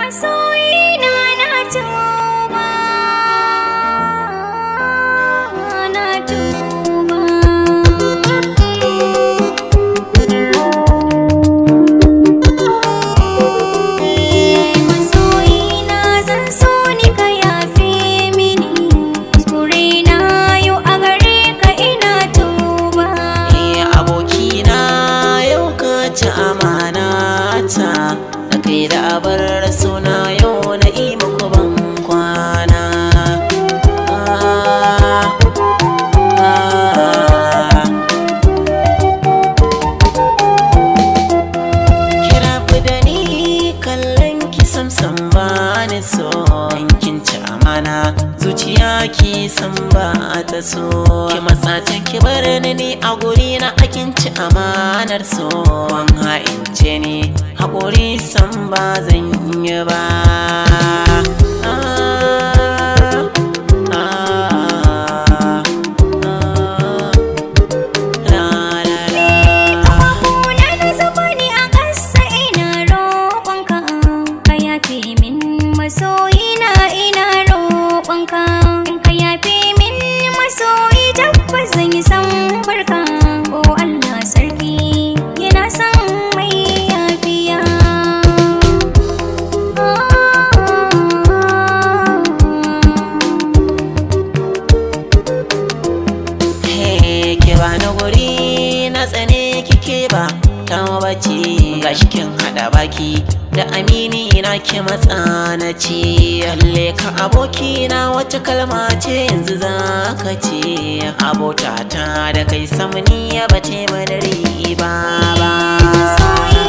Masoyina, na tuba, na tuba. Masoyina, zan so ni ka yafe mini kuskure na yau a gare ka, ina tuba. Eh, abokina, yau ka ci amana ta, da kai da abar suna yau na yi muku ban kwana. Ah, ah. Ki rabu da ni, kallon ki samsam ba ni so. In kin ci amana, zuciya ki san ba ta so. Ki matsa can ki bar ni, ni a guri na akin ci amanar so. Wan ha'ince ni, haƙuri san ba zan yi ba. Ah, ah, ah. La, la, la. Ƙafafuna na zama ni a ƙasa, ina roƙonka ka yafe min. Masoyina, ina roƙonka, in ka yafe min masoyi, tabbas zan yi san barka. Oh Allah sarki, yana son mai yafiya. Hey, ke ba na guri, na tsane kike ba ta bace. Gashi kin hada baki da amini na, ki matsa na ce. Lalle ka aboki na, wace kalma ce yanzu za ka ce? Abota ta da kai samni ya bace mana riba ba. Masoyi.